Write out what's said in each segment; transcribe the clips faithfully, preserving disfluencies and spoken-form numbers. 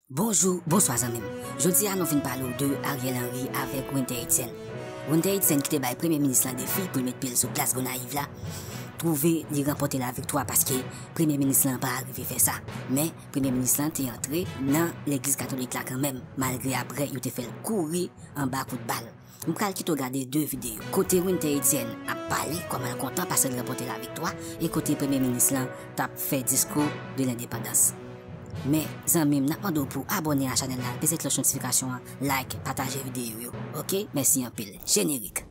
Bonjou, bonswa zanmi m. Jodi a nou vin pale w de Ariel Henry avèk Winter Etienne. Winter Etienne ki te bay premye minis lan defi pou l met pye l sou plas Gonayiv la, twouve li ranpòte laviktwa paske premye minis lan pa arive fè sa. Men, premye minis lan te antre nan legliz katolik la kanmenm, malgre apre yo te fè l kouri anba kout bal. M pral kite w gade de videyo. Kote Winter Etienne ap pale kòman l kontan paske l ranpòte laviktwa e kote premye minis lan t ap fè diskou de lendepandans. Men, zanmi m, n ap mande w pou w abòne a chanèl la, peze klòch notifikasyon an, like, pataje videyo yo. Oke? Mèsi anpil. Jenerik.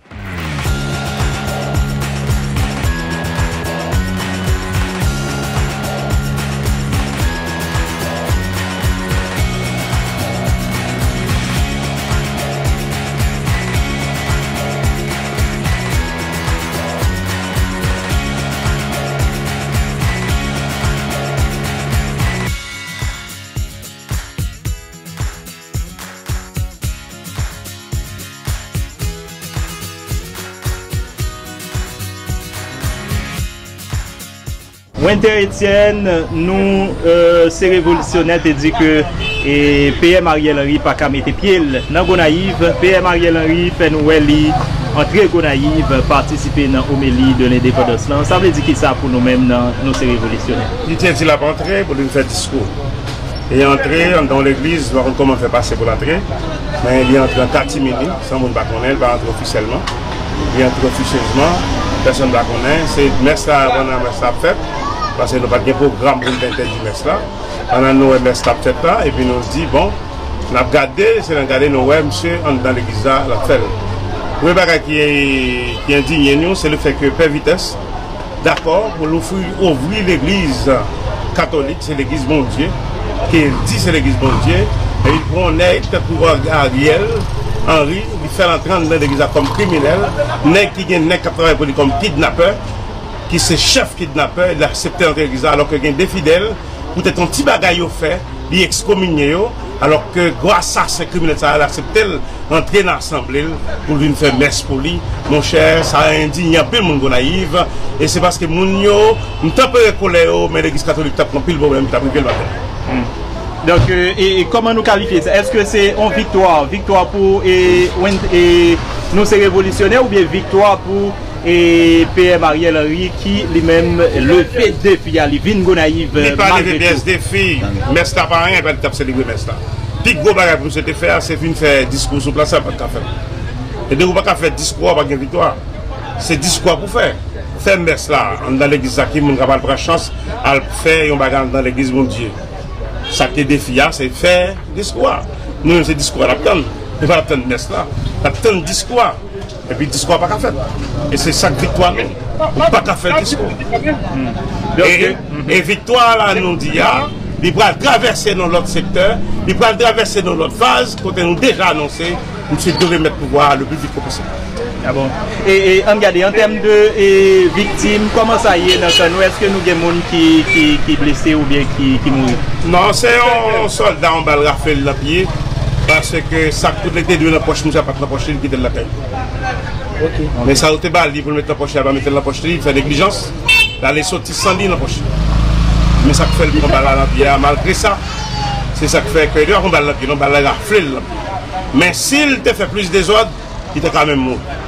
Winter Etienne, nou, euh, se revolisyonè, te di ke, e, P M Ariel Henry pa ka mete pye l nan Gonayiv. P M Ariel Henry fè nou wè li antre Gonayiv, patisipe nan omeli de lendepandans lan. Sa vle di kisa pou nou menm nan Nou se revolisyonè? Li te di l ap antre pou li fè diskou. Li antre anndan yon legliz, nou pa konn kòman l fè pase pou l antre, men li antre an katimini, san moun pa konnen, li pa antre ofisyèlman. Li antre ofisyezman, pèsonn pa konnen. Se mès la, pandan mès la ap fèt, paske nou pa t gen pwogram pou n te entèdi mès la. Pandan nou wè mès la ap fèt la, epi nou di, bon, n ap gade, se nan gade nou wè misye anndan legliz la, l ap fè l. Premye bagay ki, ki endinye nou, se lefètke Pè Vitès dakò pou l ofri, ouvri legliz katolik, se legliz Bondye, ke l di se legliz Bondye, epi l pran yon nèg tankou Ariel Henry, li fè l antre anndan legliz la kòm kriminèl, nèg ki gen nèg k ap travay pou li kòm kidnapè, ki se chèf kidnapè, li aksepte antre legliz la, alòske gen de fidèl, poutèt yon ti bagay yo fè, li ekskominye yo, alòske gwo asasen kriminèl sa a, l aksepte l antre nan asanble l pou l vin fè mès pou li. Monchè, sa endinye anpil moun Gonayiv, e se paske moun yo, m tanpere kolè yo, men legliz katolik t ap pran anpil pwoblèm ki t ap rive l maten. Hmm. Donk, e, e, e kòman nou kalifye sa? Èske se yon viktwa, viktwa pou, e, Win-, e, Nou se revolisyonè oubyen viktwa pou, e, P M Ariel Henry ki li menm leve defi a, li vin Gonayiv, li pa leve malgre pyès tou defi. Mès la pa anyen, li pa t ap selebre mès la. Pi gwo bagay pou misye te fè a, se vin fè diskou sou plas la, l pa t ka fè l. E depi w pa ka fè diskou a, pa gen viktwa. Se diskou a pou fè. Fè mès la, anndan legliz la, ki moun k ap al pran chans, al fè yon bagay anndan legliz Bondye. Sa k te defi a, se fè diskou a. Nou menm, se diskou a n ap tann. Nou pa t ap tann mès la. N ap tann diskou a. Epi diskou a pa ka fèt. E se sa k viktwa nou. Ou pa ka fè diskou. Hmm. E, e viktwa la nou di a, li pral travèse nan lòt sektè, li pral travèse nan lòt faz, kote nou deja anonse, misye dwe remèt pouvwa a le pli vit ke posib. Ah bon? E, e, ann gade, an tèm de, e, viktim, kòman sa ye nan kan nou? Èske nou gen moun ki, ki, ki blese oubyen ki, ki mouri? Non, se yon sòlda, yon bal rafle l nan pye, paske sa k tout li te dwe nan pòch misye a pa t nan pòch li, li kite l lakay li. Ok. Men sa yo te ba li pou l met nan pòch li, li pa mete l nan pòch li, li fè neglijans. L ale soti san li nan pòch li. Men sa k fè l pran bal la nan pye a, malgre sa, se sa k fè ke li pa pran bal nan pye, non, bal la rafle l nan pye. Men si l te fè plis dezòd, li te ka menm mouri.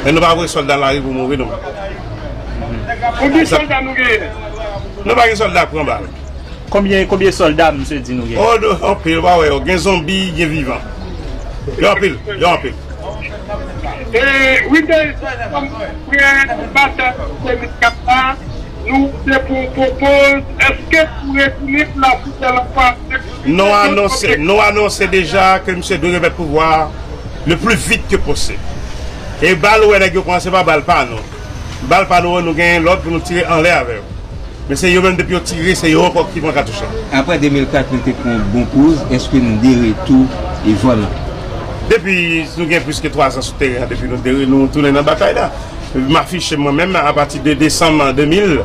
Men nou pa voye sòlda lari pou mouri, non. Konbyen sòlda nou genyen? Nou pa gen sòlda k pran bal. Konbyen, konbyen sòlda misye di nou gen? Oh, anpil, ou pa wè yo. Gen zonbi, gen vivan. Yo anpil, yo anpil. E, wi, de, prè batay kote nou ap la, nou te pou pwopoz, èske pou retounen pou la pou tèl fwa? Nou anonse, nou anonse deja ke misye dwe remèt pouvwa a le pli vit ke posib. E bal ou wè nèg yo pran, se pa bal pa nou. Bal pa nou, nou genyen lòd pou nou tire anlè avè yo. Men se yo menm, depi yo tire, se yo ankò ki pran katouch lan. Apre de mil kat, nou te pran yon bon poz, èske nou de retou e vòlan? Depi nou gen plis ke twa zan sou teren an, depi nou de, nou tounen nan batay la. M afiche mwen menm apati de desanm de mil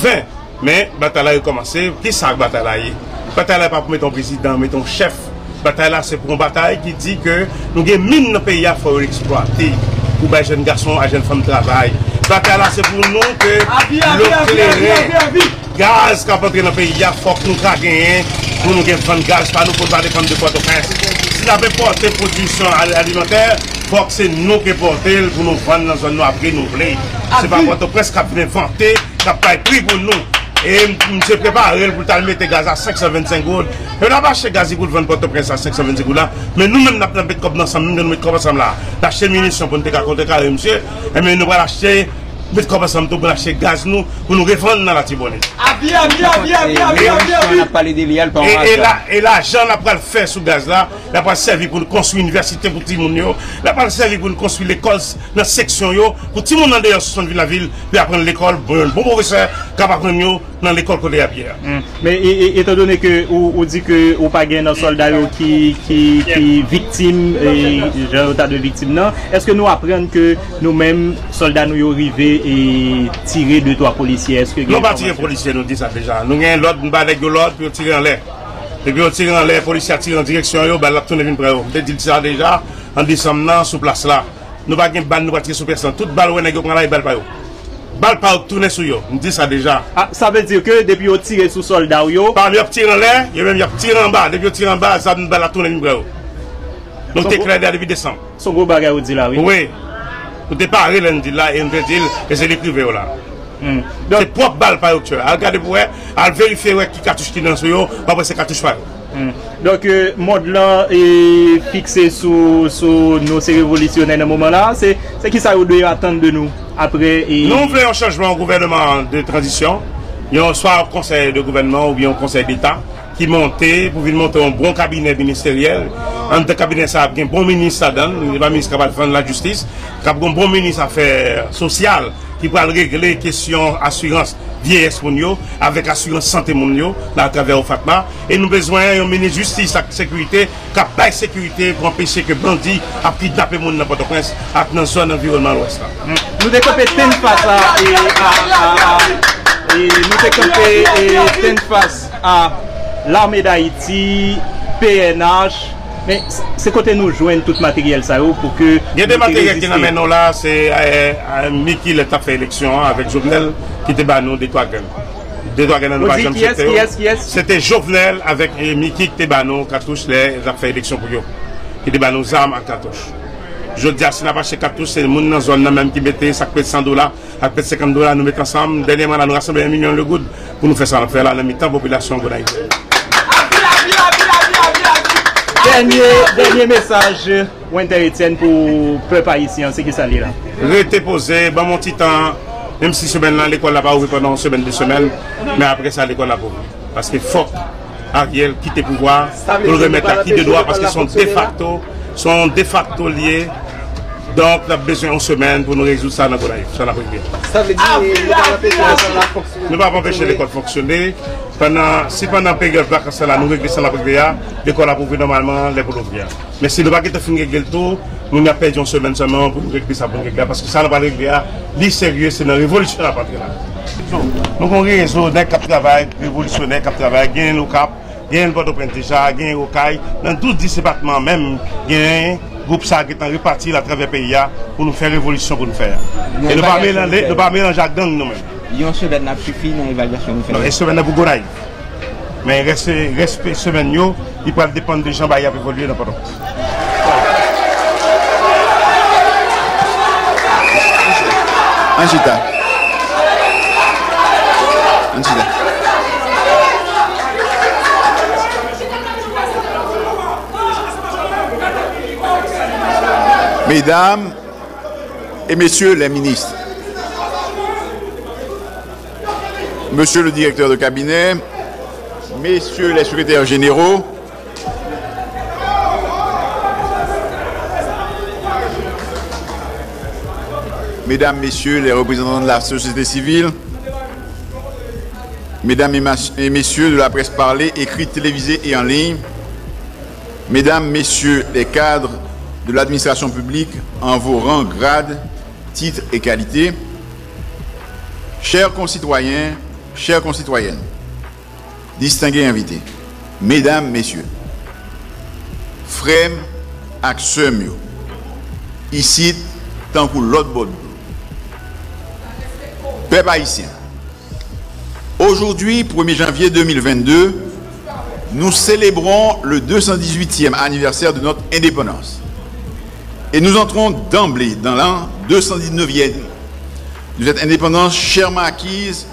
ven. Men batay la rekòmanse. Kisa batay la ye? Batay la pa pou mete yon prezidan, mete yon chèf. Batay la se pou yon batay ki di ke nou gen min nan peyi a, fò yo eksplwate pou bay jèn gason ak jèn fanm travay. Batay la se pou nou ke dlo kleren, gaz k ap antre nan peyi a, fòk nou ka genyen Pou nou gen vann gaz pa nou, pou n pa depann de Pòtoprens. Si n ap enpòte pwodisyon al-, alimantè, fòk se nou k enpòte l pou nou vann nan zòn nou ap renouvle. Se pa Pòtoprens k ap vin envante, k ap bay pri pou nou. E m-, misye prepare l pou l t al mete gaz a senk san vennsenk goud. E l ap achte gaz li pou l vann Pòtoprens a senk san vennsenk goud la. Men nou menm n ap, n ap met kòb nou ansanm, nou met kòb ansanm la. N achte minisyon pou n te ka kontrekare misye. Enben nou pral achte, met kòb ansanm tou pou n achte gaz nou, pou nou revann nan Latibonit. Avi, avi, avi, avi, avi, avi, avi. N ap pale de li a, l pa yon E, e ajan. la, e lajan n ap pral fè sou gaz la, l ap pral sèvi pou n konstwi inivèsite pou timoun yo, l ap pral sèvi pou n konstwi lekòl s-, nan seksyon yo, pou timoun andeyò sou sant vil lavil, pou y aprann lekòl, bon, bon pwofesè k ap aprann yo nan lekòl kote y ap ye a. Hmm. Men, e, e, etandone ke ou, ou di ke ou pa gen nan sòlda yo ki, ki, ki viktim, e, jan yo ta dwe viktim nan, èske nou aprann ke nou menm, sòlda nou yo rive e tire de twa polisye? Èske gen Non, pa tire enfòmasyon? polisye, nou di sa deja. Nou gen lòd, nou ba nèg yo lòd pou yo tire anlè. Depi yo tire anlè, polisye a tire an direksyon yo, bal la ap tounen vin pran yo. M te di l sa deja, an desanm nan, sou plas la. Nou pa gen bal, nou pa tire sou pèsonn. Tout bal ou wè nèg yo pran la, e bal pa yo. Bal pa yo k tounen sou yo. M di sa deja. Ah, sa vle di ke depi yo tire sou sòlda w yo. Pa m, y ap tire anlè, yo menm y ap tire anba. Depi yo tire anba, zam bal la tounen vin pran yo. Nou te klè depi desanm. Se yon gwo bagay ou di la, wi. Wi. Nou te pare lè n di l la e nou te di l, e se li k rive yo la. Hmm. Se pwòp bal pa yo k tire. Al gade pou wè, al verifye wè ki katouch ki nan sou yo, w ap wè se katouch pa yo. Hmm. Donk, euh, mond lan e fikse sou, sou nou se revolisyonè nan moman la. Se, se kisa yo dwe atann de nou apre e Nou vle yon chanjman, yon gouvènman de tranzisyon, yon swa yon konsèy de gouvènman oubyen yon konsèy deta ki monte pou vin monte yon bon kabinè ministeryèl. Anndan kabinè sa a ap gen bon minis ladan l, li pa minis k ap al vann lajistis, k ap gen yon bon minis afè sosyal ki pral regle kesyon asirans vyeyès moun yo avèk asirans sante moun yo nan atravè OFATMA. E nou bezwen yon minis jistis ak sekirite k ap bay sekirite pou anpeche ke bandi ap kidnape moun nan Pòtoprens ak nan zòn anviwònman Lwès la. Nou te kanpe tenn fas a, e, a, a, a, e, nou te kanpe, e, tenn fas a Lame Dayiti, P N H, men s-, se kote nou jwenn tout materyèl sa yo pou ke Gen de nou te materyèl ki nan reziste. men nou la, se, e, e, Micky lè t ap fè eleksyon an avèk Jovenel ki te ba nou de twa grenn. De twa grenn nan nou Ou pa di janm kiyès, chète yo. kiyès, kiyès? Se te Jovenel avèk, e, Micky ki te ba nou katouch lè y ap fè eleksyon pou yo. Ki te ba nou zam ak katouch. Jodi a, si n ap achte katouch, se moun nan zòn nan menm ki mete, sa k pèd san dola, ak pèd senkant dola, nou met ansanm. Dènyèman la, nou rasanble yon milyon de goud pou nou fè sa n ap fè la nan mitan popilasyon Gonayiv. Dènye, dènye mesaj, Wenter Etienne, pou pèp ayisyen an, se kisa li la? Rete poze, ban m yon ti tan, menm si semèn lan, lekòl la pa ouvri pandan yon semèn, de semèn, men apre sa, lekòl la pou ouvri. Paske fòk Ariel kite pouvwa a pou l remèt la ki de dwa, paske se yon defakto, se yon defakto l ye. Donk, n ap bezwen yon semèn pou nou rezoud sa nan Gonayiv, sa n ap regle. Sa vle di, nou pa anpeche lekòl la fonksyone? Nou pa ap anpeche lekòl fonksyone. Pandan, si pandan peryòd vakans la, nou regle sa n ap regle a, lekòl ap ouvri nòmalman lè pou l ouvri a. Men si nou pa gentan fin regle l tou, nou ap pèdi yon semèn sèlman pou nou regle sa pou nou regle a, paske sa nou pral regle a, li serye, se nan revolisyon n ap antre la. Nou gen yon rezo nèg k ap travay, revolisyonè k ap travay, genyen l Okap, genyen l Pòtoprens deja, genyen Okay, nan douz depatman menm, genyen gwoup sa gentan repati l atravè peyi a pou nou fè revolisyon pou nou fè a. E nou pa melanje, nou pa melanje ak gang nou menm. Yon semèn ap sifi nan evalyasyon nou fè. Non, yon semèn nan pou Gonayiv. Men rès, rès semèn yo, li pral depann de jan bagay ap evolye nan Pòtoprens. Ann chita. Ann chita. Mesdames et messieurs les ministres, Monsieur le directeur de cabinet, messieurs les secrétaires généraux, mesdames, messieurs les représentants de la société civile, mesdames et mas-, et messieurs de la presse parlée, écrite, télévisée et en ligne, mesdames, messieurs les cadres de l'administration publique en vos rangs, grades, titres et qualités, chers concitoyens, chères concitoyennes, distenge envite, medam, mesye, frè m ak sè m yo, isit tankou lòt bò dlo. Pèp ayisyen, aujourd'hui, premier janvier deux mille vingt-deux, Nous célébrons le deux cent dix-huitième anniversaire de notre indépendance. Et nous entrons d'emblée dans l'an deux cent dix-neuvième de cette indépendance chèrement acquise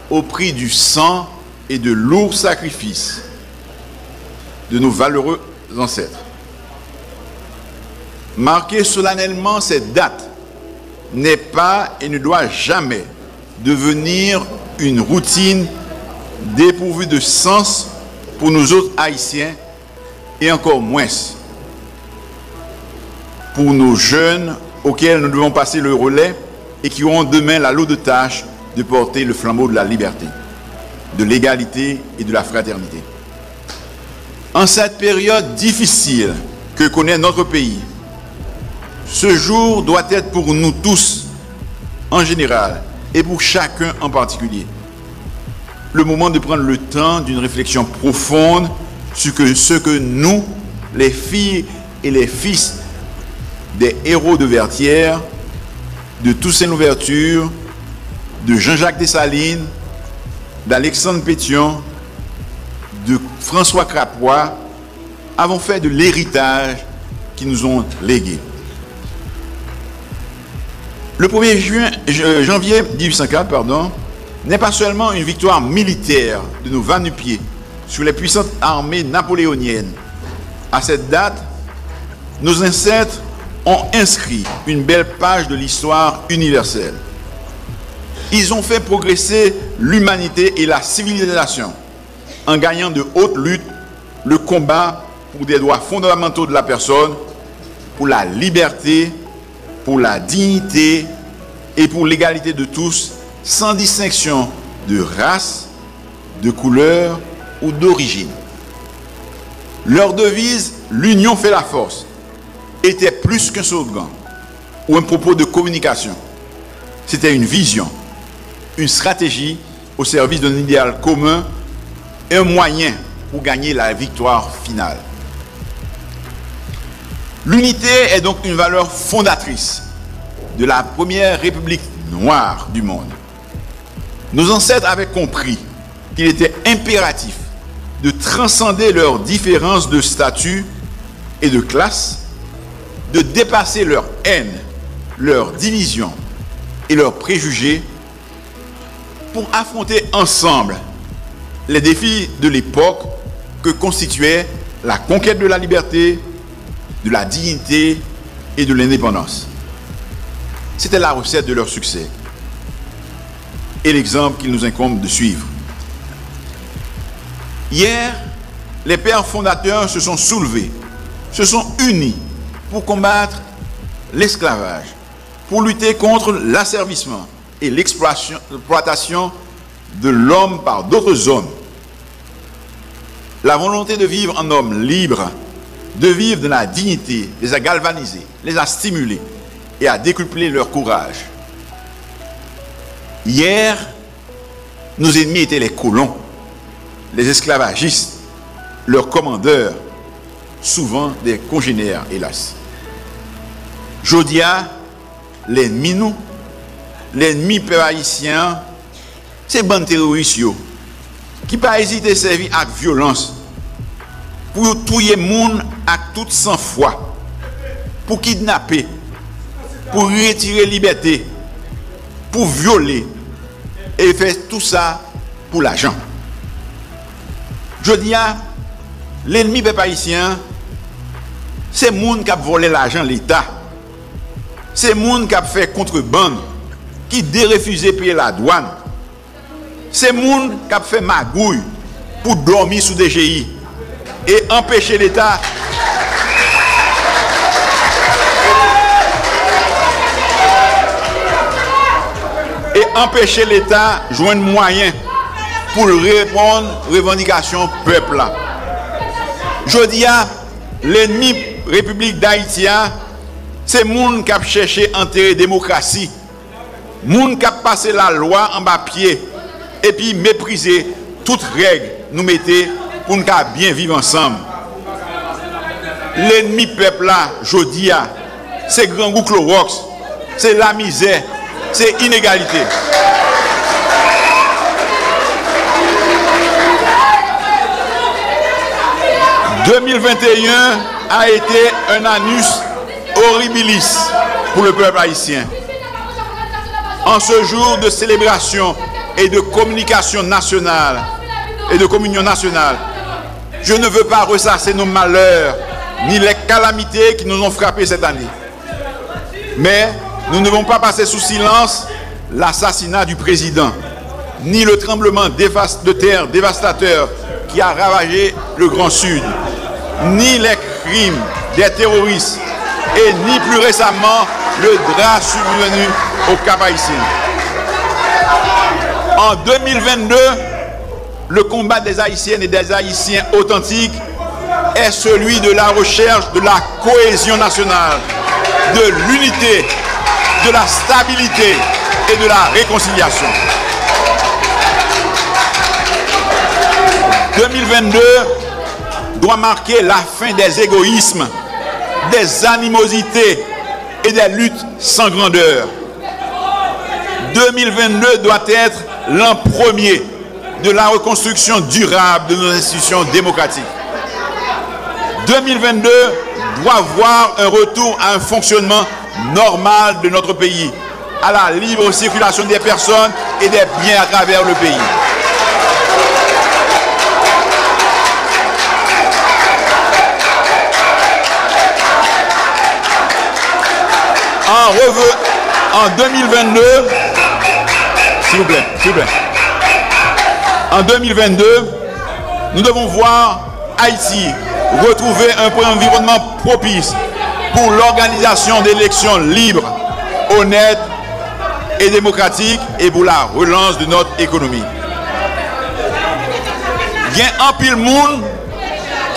au prix du sang et de lourds sacrifices de nos valeureux ancêtres. Marquer solennellement cette date n'est pas et ne doit jamais devenir une routine dépourvue de sens pour nous autres Haïtiens et encore moins pour nos jeunes auxquels nous devons passer le relais et qui auront demain la lourde tâche de porter le flambeau de la liberté, de l'égalité et de la fraternité. En cette période difficile que connaît notre pays, ce jour doit être pour nous tous en général et pour chacun en particulier le moment de prendre le temps d'une réflexion profonde sur que, ce que nous, les filles et les fils des héros de Vertières, de Toussaint Louverture, de Jean-Jacques Dessalines, d'Alexandre Pétion, de François Crapoix, avons fait de l'héritage qu'ils nous ont légué. Le premier juin, j-, janvier mille huit cent quatre, pardon, n'est pas seulement une victoire militaire de nos va-nu-pieds sur les puissantes armées napoléoniennes. À cette date, nos ancêtres ont inscrit une belle page de l'histoire universelle. Ils ont fait progresser l'humanité et la civilisation en gagnant de hautes luttes le combat pour des droits fondamentaux de la personne, pour la liberté, pour la dignité et pour l'égalité de tous, sans distinction de race, de couleur ou d'origine. Leur devise, "L'union fait la force", était plus qu'un slogan ou un propos de communication. C'était une vision, une stratégie au service d'un idéal commun, un moyen pour gagner la victoire finale. L'unité est donc une valeur fondatrice de la première république noire du monde. Nos ancêtres avaient compris qu'il était impératif de transcender leurs différences de statut et de classe, de dépasser leur haine, leurs divisions et leurs préjugés pour affronter ensemble les défis de l'époque que constituaient la conquête de la liberté, de la dignité et de l'indépendance. C'était la recette de leur succès et l'exemple qu'il nous incombe de suivre. Hier, les pères fondateurs se sont soulevés, se sont unis pour combattre l'esclavage, pour lutter contre l'asservissement et l'exploitation, l'exploitation de l'homme par d'autres hommes. La volonté de vivre en homme libre, de vivre dans la dignité, les a galvanisés, les a stimulés et a décuplé leur courage. Hier, nos ennemis étaient les colons, les esclavagistes, leurs commandeurs, souvent des congénères, hélas. Jodi a, lènmi nou, lènmi pèp ayisyen an, se bann teworis yo, ki pa ezite sèvi ak vyolans pou yo touye moun ak tout sanfwa, pou kidnape, pou retire libète, pou vyole, e fè tou sa pou lajan. Jodi a, lènmi pèp ayisyen an, se moun k ap vòlè lajan Leta, se moun k ap fè kontrebann, ki derefize peye ladwàn, se moun k ap fè magouy pou dòmi sou D G I e anpeche Leta, e anpeche Leta jwenn mwayen pou l reponn revandikasyon pèp la. Jodi a, lènmi Repiblik Dayiti a, se moun k ap chèche antere demokrasi, moun k ap pase lalwa anba pye epi meprize tout règ nou mete pou n ka byen viv ansanm. Lènmi pèp la jodi a, se grangou klowòks, se lamizè, se inegalite. Deux mille vingt et un a été un annus horribilis pour le peuple haïtien. En ce jour de célébration et de communication nationale et de communion nationale, je ne veux pas ressasser nos malheurs ni les calamités qui nous ont frappés cette année. Mais nous ne devons pas passer sous silence l'assassinat du président, ni le tremblement dévas- de terre dévastateur qui a ravagé le Grand Sud, ni les crimes des terroristes, et ni plus récemment le drame survenu au Cap-Haïtien. En deux mille vingt-deux, le combat des Haïtiennes et des Haïtiens authentiques est celui de la recherche de la cohésion nationale, de l'unité, de la stabilité et de la réconciliation. Deux mille vingt-deux doit marquer la fin des égoïsmes, des animosités et des luttes sans grandeur. Deux mille vingt-deux doit être l'an premier de la reconstruction durable de nos institutions démocratiques. Deux mille vingt-deux doit voir un retour à un fonctionnement normal de notre pays, à la libre circulation des personnes et des biens à travers le pays. En, reve- en deux mille vingt-deux, s'il vous plaît, s'il vous plaît. En deux mille vingt-deux, nous devons voir Haïti retrouver un environnement propice pour l'organisation d'élections libres, honnêtes et démocratiques et pour la relance de notre économie. Gen anpil moun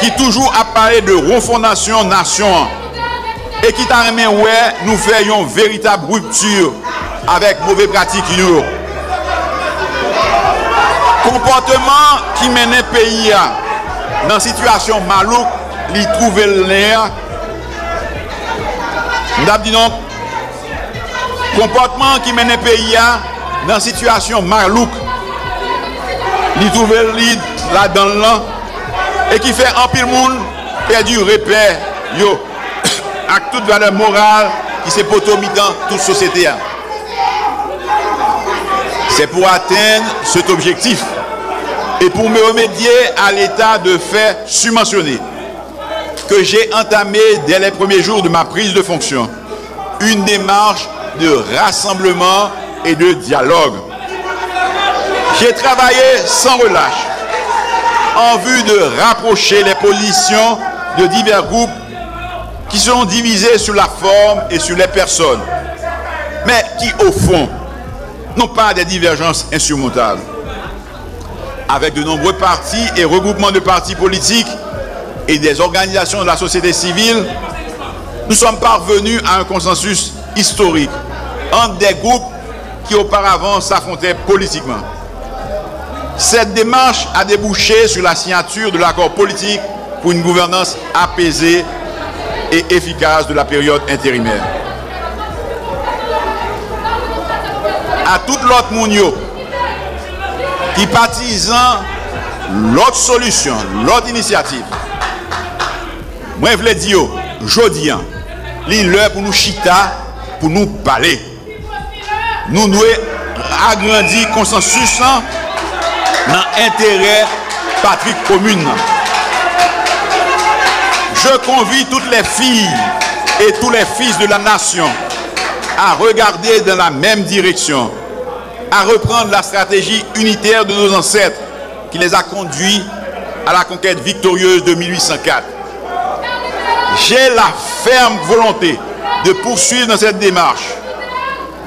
ki toujou ap pale de refondasyon nasyon an e ki ta renmen wè nou fè yon veritab ripti avèk move pratik yo. Konpòteman ki mennen peyi a nan sitiyasyon malouk li twouve l la, m t ap di non, konpòtman ki mennen peyi a nan sitiyasyon malouk li twouve li ladan l lan e ki fè anpil moun pèdi repè yo ak tout valè moral ki se poto mitan tout sosyete a. C'est pour atteindre cet objectif et pour me remédier à l'état de fait surmentionné que j'ai entamé dès les premiers jours de ma prise de fonction une démarche de rassemblement et de dialogue. J'ai travaillé sans relâche en vue de rapprocher les positions de divers groupes qui sont divisés sur la forme et sur les personnes, mais qui, au fond, n'ont pas des divergences insurmontables. Avec de nombreux partis et regroupements de partis politiques et des organisations de la société civile, nous sommes parvenus à un consensus historique entre des groupes qui auparavant s'affrontaient politiquement. Cette démarche a débouché sur la signature de l'accord politique pour une gouvernance apaisée et efficace de la période intérimaire. A tout lòt moun yo ki patizan lòt solisyon, lòt inisyativ, mwen vle di yo, jodi a, li lè pou nou chita, pou nou pale. Nou dwe agrandi konsansis lan nan enterè patri komin nan. Je convie toutes les filles et tous les fils de la nation à regarder dans la même direction, à reprendre la stratégie unitaire de nos ancêtres qui les a conduits à la conquête victorieuse de mille huit cent quatre. J'ai la ferme volonté de poursuivre dans cette démarche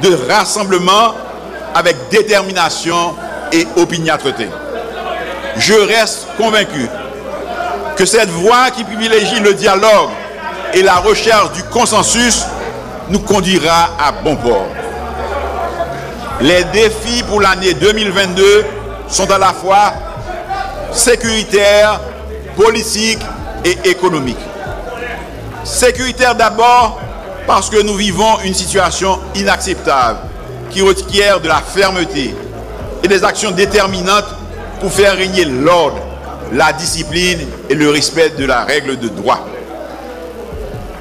de rassemblement avec détermination et opiniâtreté. Je reste convaincu que cette voie qui privilégie le dialogue et la recherche du consensus nous conduira à bon port. Les défis pour l'année deux mille vingt-deux sont à la fois sécuritaires, politiques et économiques. Sécuritaire d'abord parce que nous vivons une situation inacceptable qui requiert de la fermeté et des actions déterminantes pour faire régner l'ordre, la discipline et le respect de la règle de droit.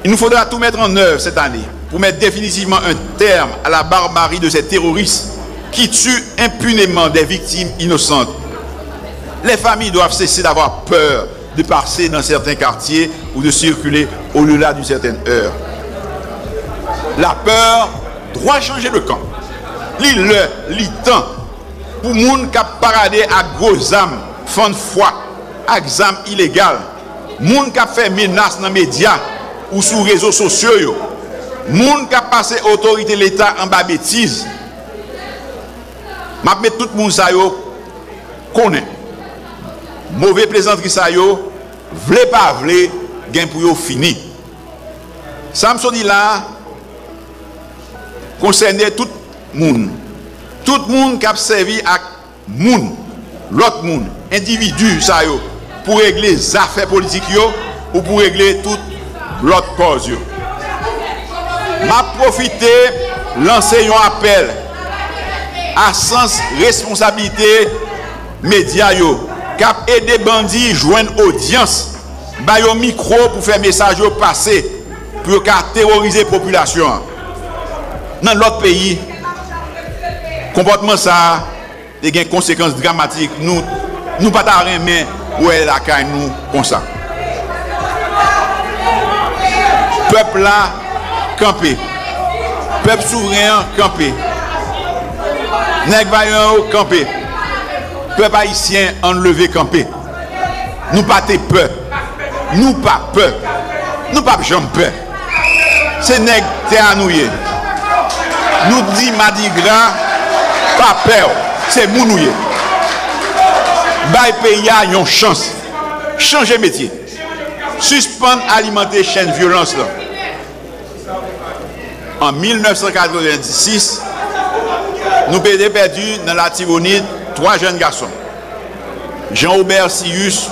Il nous faudra tout mettre en œuvre cette année pour mettre définitivement un terme à la barbarie de ces terroristes qui tuent impunément des victimes innocentes. Les familles doivent cesser d'avoir peur de passer dans certains quartiers ou de circuler au-delà d'une certaine heure. La peur doit changer de camp. Li lè, li tan pou moun k ap parade ak gwo zam, fann fwa, ak zam ilegal, moun k ap fè menas nan medya ou sou rezo sosyo yo, moun k ap pase otorite Leta anba betiz. M ap met tout moun sa yo konnen. Move plezantri sa yo, vle pa vle, gen pou yo fini. Sa m sot di la a konsène tout moun. Tout moun k ap sèvi ak moun, lòt moun, endividi sa yo pou regle zafè politik yo ou pou regle tout lòt kòz yo. M ap pwofite lanse yon apèl a sans responsablite medya yo k ap ede bandi jwenn odyans, ba yo mikwo pou fè mesaj yo pase, pou yo ka teworize popilasyon an. Nan lòt peyi, konpòtman sa a te gen konsekans dramatik. Nou, nou pa ta renmen wè lakay nou konsa. Pèp la kanpe. Pèp souvren an kanpe. Nèg vayan yo kanpe. Pèp ayisyen, ann leve kanpe. Nou pa te pè. Nou pa pè. Nou p ap janm pè. Se nèg tè a nou ye. Nou di madigra, pa pè w. Se moun ou ye. Bay peyi a yon chans. Chanje metye. Sispann alimante chèn vyolans lan. An mil nèf san katrevendisis, nou pe-, te pèdi nan Latibonit twa jèn gason, Jean Robert Cius,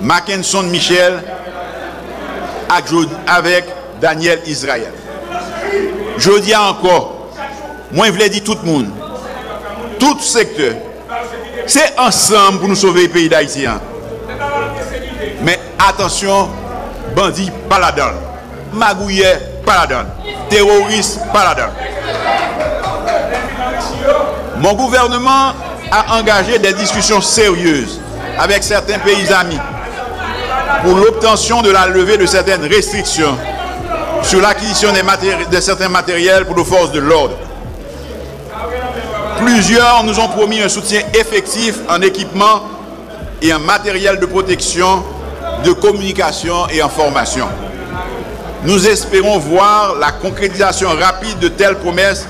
Mackenson Michel ak Jo-, avèk Daniel Israël. Jodi a ankò, mwen vle di tout moun, tout sektè, se ansanm pou nou sove peyi Dayiti an. Men atansyon, bandi pa ladan l. Magouyè pa ladan l. Teworis pa ladan l. Mon gouvernement a engagé des discussions sérieuses avec certains pays amis pour l'obtention de la levée de certaines restrictions sur l'acquisition des matéri-, de certains matériels pour nos forces de l'ordre. Plusieurs nous ont promis un soutien effectif en équipement et en matériel de protection, de communication et en formation. Nous espérons voir la concrétisation rapide de telles promesses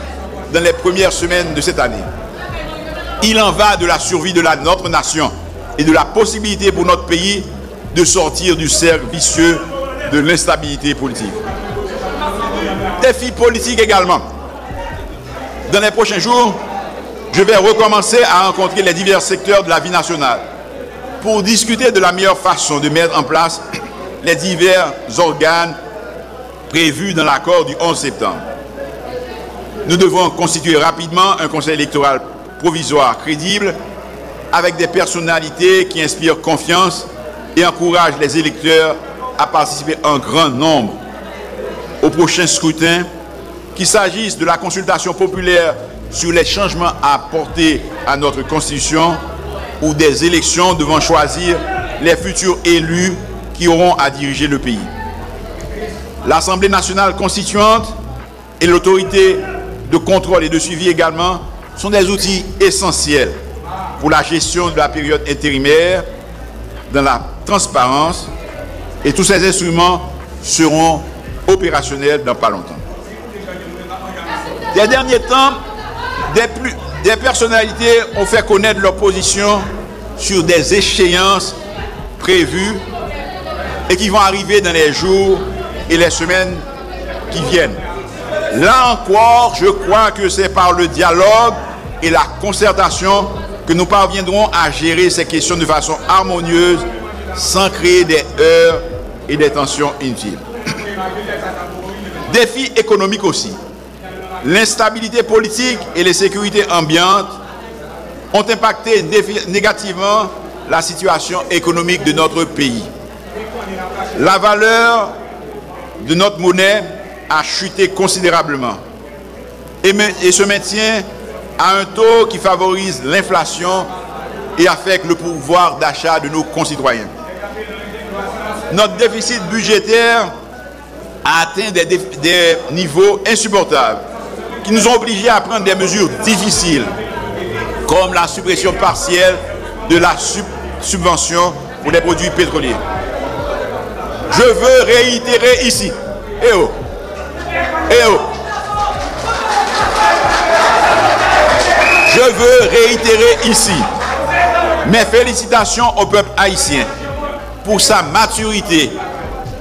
dans les premières semaines de cette année. Il en va de la survie de la, notre nation et de la possibilité pour notre pays de sortir du cercle vicieux de l'instabilité politique. Défi politique également. Dans les prochains jours, je vais recommencer à rencontrer les divers secteurs de la vie nationale pour discuter de la meilleure façon de mettre en place les divers organes prévus dans l'accord du onze septembre. Nous devons constituer rapidement un conseil électoral provisoire crédible, avec des personnalités qui inspirent confiance et encouragent les électeurs à participer en grand nombre au prochain scrutin, qu'il s'agisse de la consultation populaire sur les changements à apporter à notre Constitution ou des élections devant choisir les futurs élus qui auront à diriger le pays. L'Assemblée nationale constituante et l'autorité de contrôle et de suivi également sont des outils essentiels pour la gestion de la période intérimaire dans la transparence, et tous ces instruments seront opérationnels dans pas longtemps. Ces derniers temps, des, plus, des personnalités ont fait connaître leur position sur des échéances prévues et qui vont arriver dans les jours et les semaines qui viennent. Là encore, je crois que c'est par le dialogue et la concertation que nous parviendrons à gérer ces questions de façon harmonieuse, sans créer des heurts et des tensions inutiles. Défi économique aussi. L'instabilité politique et l'insécurité ambiante ont impacté néfi-, négativement la situation économique de notre pays. La valeur de notre monnaie a chuté considérablement et, me- et se maintient à un taux qui favorise l'inflation et affecte le pouvoir d'achat de nos concitoyens. Notre déficit budgétaire a atteint des, déf- des niveaux insupportables qui nous ont obligés à prendre des mesures difficiles, comme la suppression partielle de la sub- subvention pour les produits pétroliers. Je veux réitérer ici, eh oh, eh oh, je veux réitérer ici mes félicitations au peuple haïtien pour sa maturité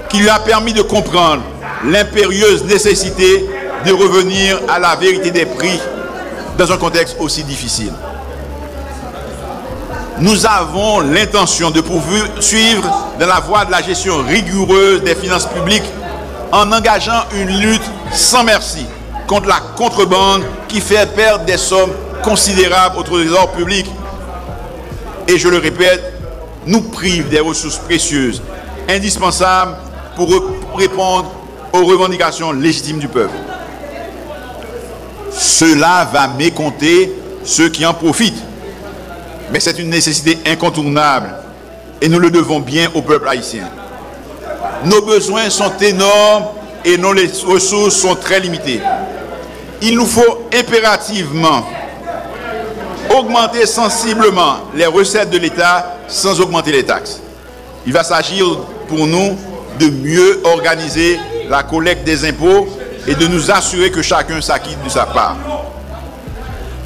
qui lui a permis de comprendre l'impérieuse nécessité de revenir à la vérité des prix dans un contexte aussi difficile. Nous avons l'intention de poursuivre dans la voie de la gestion rigoureuse des finances publiques en engageant une lutte sans merci contre la contrebande qui fait perdre des sommes considérables au trésor public et, je le répète, nous prive des ressources précieuses indispensables pour re- répondre aux revendications légitimes du peuple. Cela va mécompter ceux qui en profitent, mais c'est une nécessité incontournable et nous le devons bien au peuple haïtien. Nos besoins sont énormes et nos ressources sont très limitées. Il nous faut impérativement augmenter sensiblement les recettes de l'État sans augmenter les taxes. Il va s'agir pour nous de mieux organiser la collecte des impôts et de nous assurer que chacun s'acquitte de sa part.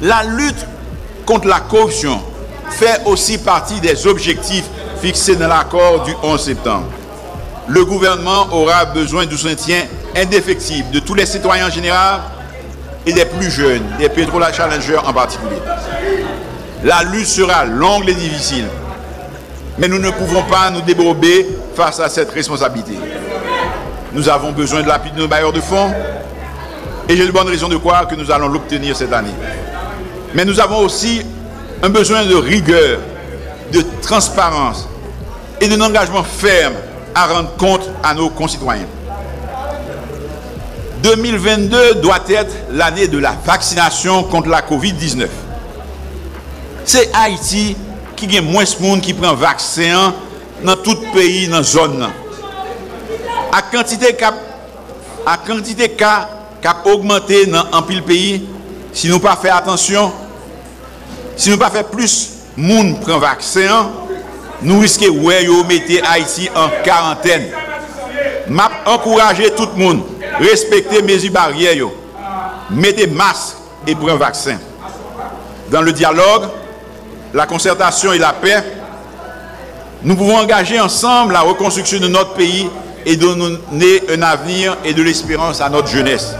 La lutte contre la corruption fait aussi partie des objectifs fixés dans l'accord du onze septembre. Le gouvernement aura besoin du soutien indéfectible de tous les citoyens en général et des plus jeunes, des Petrola Challengers en particulier. La lutte sera longue et difficile, mais nous ne pouvons pas nous dérober face à cette responsabilité. Nous avons besoin de l'appui de nos bailleurs de fonds et j'ai de bonnes raisons de croire que nous allons l'obtenir cette année. Mais nous avons aussi un besoin de rigueur, de transparence et d'un engagement ferme à rendre compte à nos concitoyens. Deux mille vingt-deux doit être l'année de la vaccination contre la covid dix-neuf. Se Ayiti ki gen mwens moun ki pran vaksen an nan tout peyi nan zòn nan. Ak kantite k ap ak kantite ka k ap ogmante nan anpil peyi, si nou pa fè atansyon, si nou pa fè plis moun pran vaksen an, nou riske wè yo mete Ayiti an karantèn. M ap ankouraje tout moun respekte mezi baryè yo, mete mask e pran vaksen. Dans le dialogue, la concertation et la paix, nous pouvons engager ensemble la reconstruction de notre pays et donner un avenir et de l'espérance à notre jeunesse.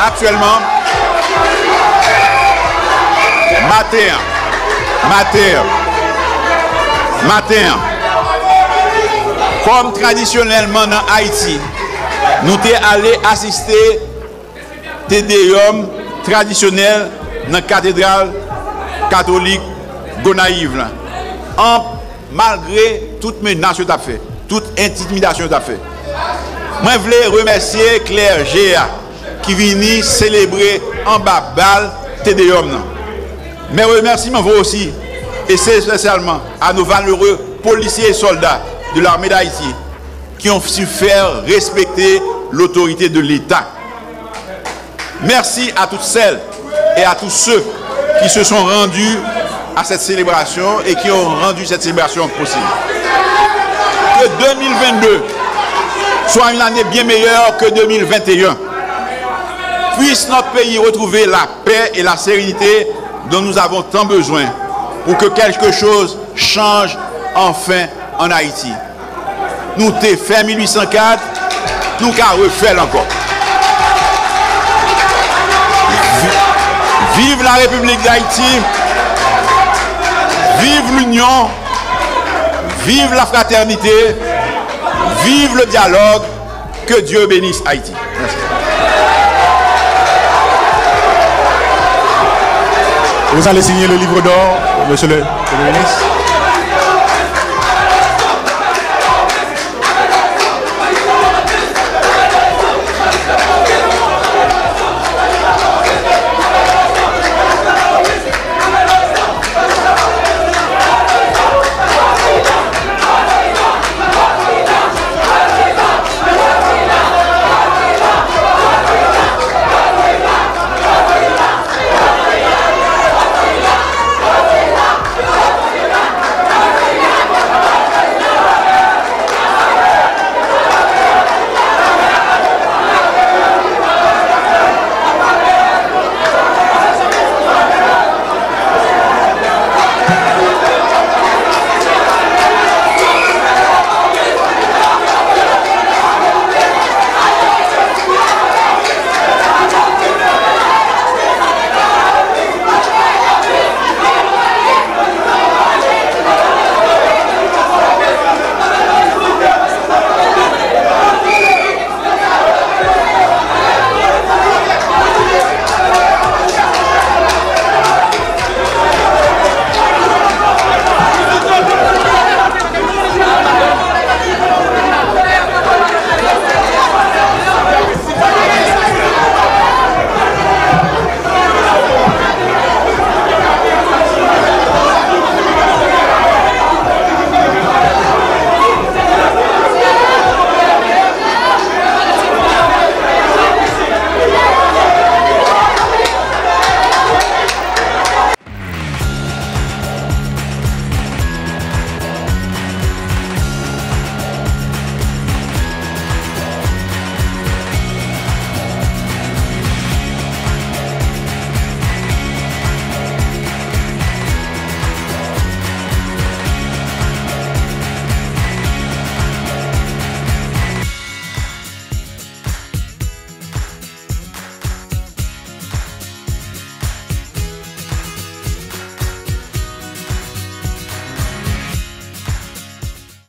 Aktyèlman, maten an, maten an, maten an, kòm tradisyonèlman nan Ayiti, nou te ale asiste Te Deyòm tradisyonèl nan Katedral Katolik Gonayiv la, an, malgre tout menas yo t ap fè, tout entimidasyon yo t ap fè. Mwen vle remèsye klèje a ki vini selebre anba bal Te Deyòm nan. Mes remerciements vont aussi, et c'est spécialement à nos valeureux policiers et soldats de l'armée d'Haïti qui ont su faire respecter l'autorité de l'État. Merci à toutes celles et à tous ceux qui se sont rendus à cette célébration et qui ont rendu cette célébration possible. Que deux mille vingt-deux soit une année bien meilleure que deux mille vingt et un. Puisse notre pays retrouver la paix et la sérénité dont nous avons tant besoin pour que quelque chose change enfin en Haïti. Nou te fè mil uit san kat, nou ka refè l ankò. Vi- Vive la République d'Haïti, vive l'union, vive la fraternité, vive le dialogue, Que Dieu bénisse Haïti. Merci. Vous allez signer le livre d'or, monsieur le Premier ministre.